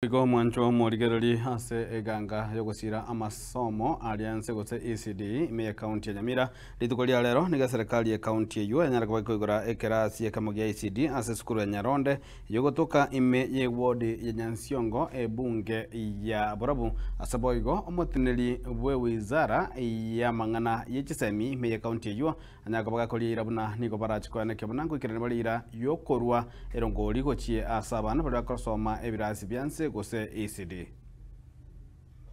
Igo omwancho omorigereri ase eganga y'ogosira amasomo aria nse gose ECD ime y'ekaunti ya Nyamira. Rituko ria rero nigo eserekari y'ekaunti eyio yanyare koba ekoigora ekerasi ekemo gia ECD ase esukuru ya Nyaronde eyio egotoka ime y'ewodi ya Nyansiongo ebunge ya Borabu. Ase boigo omoteneneri bw'ewizara y'amang'ana y'echisemi ime y'ekaunti eyio Anyare koba gakoria eira buna nigo barache koenekia buna ngoikerania bare eira y'okorua erongori gochia ase abana baria bakosoma ebirasi bia nse gose ECD.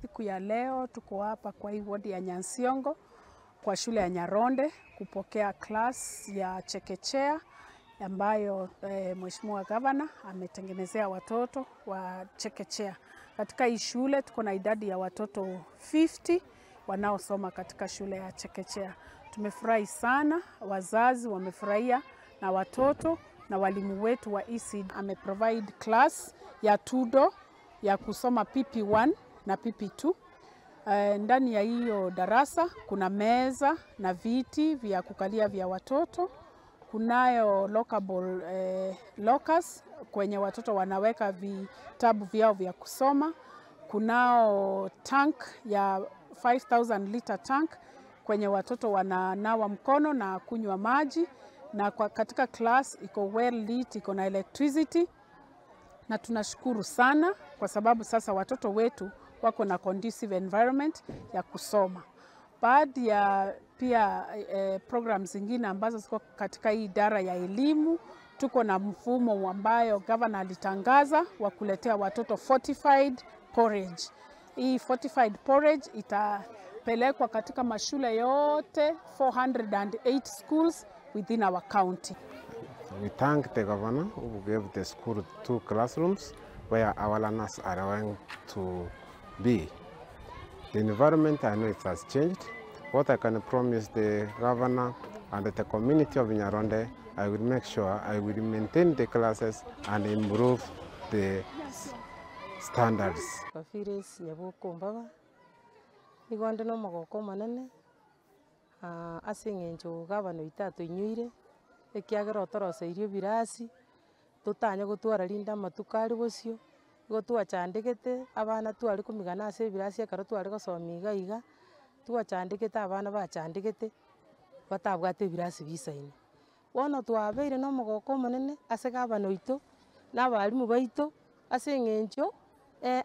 Siku ya leo tuko hapa kwa hii wodi ya Nyansiongo kwa shule ya Nyaronde kupokea class ya chekechea ambayo eh, Mheshimiwa Gavana ametengenezea watoto wa chekechea. Katika hii shule tuko na idadi ya watoto 50 wanaosoma katika shule ya chekechea. Tumefurahi sana, wazazi wamefurahia na watoto na walimu wetu wa ECD. Ameprovide class ya tudo ya kusoma PP1 na PP2. Eh, ndani ya hiyo darasa kuna meza na viti vya kukalia vya watoto. Kunayo lockable eh, lockers kwenye watoto wanaweka vitabu vyao vya kusoma. Kunao tank ya 5000 liter tank kwenye watoto wananawa mkono na kunywa maji, na kwa katika class iko well lit, iko na electricity na tunashukuru sana kwa sababu sasa watoto wetu wako na conducive environment ya kusoma. Baadhi ya pia eh, program zingine ambazo ziko katika hii idara ya elimu, tuko na mfumo ambayo governor alitangaza wa kuletea watoto fortified porridge. Hii fortified porridge itapelekwa katika mashule yote 408 schools within our county. We thank the governor who gave the school two classrooms where our learners are going to be. The environment, I know it has changed. What I can promise the governor and the community of Nyaronde, I will make sure I will maintain the classes and improve the standards. Bafires Nyaboke Ombaba, nigo inde na omogoko omonene, ase eng'encho gavana oito atoinyoire, ekiagera otoroseirie ebirasi, totanye gotwara rinde amatuko aria bosio, igo twachandegete, abana tware komigana ase ebirasi ekero tware gosoma iga iga, twachandegete abana bachandegete, batabwate ebirasi bisaine. Bono twabeire na omogoko omonene ase gavana oito, na abalimu baito, ase eng'encho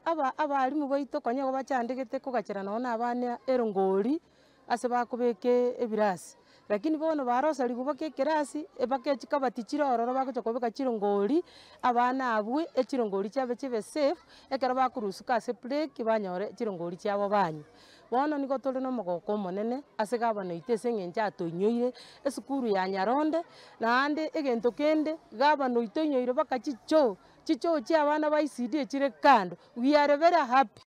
aba abalimu baito konya igo bachandegete kogachera nonye na abana erongori, ase bakobeka ebirasi. Lakini bono baroseriwe mpaka ekerasi, mpaka chikabati chire ororo bagocha kobeka chirongori, abana abwo echirongori chiabe chibe safe, ekero bakorusuka ase break banyore chirongori chiabo banywa. Bono nigo tore na omogoko omonene, ase gavana oito ase eng'encho atoinyoire, esukuru ya Nyaronde, naende egento kende, gavana oito oinyoire mpaka chichoo, chichoo chia abana ba ECD echire kando, we are very happy.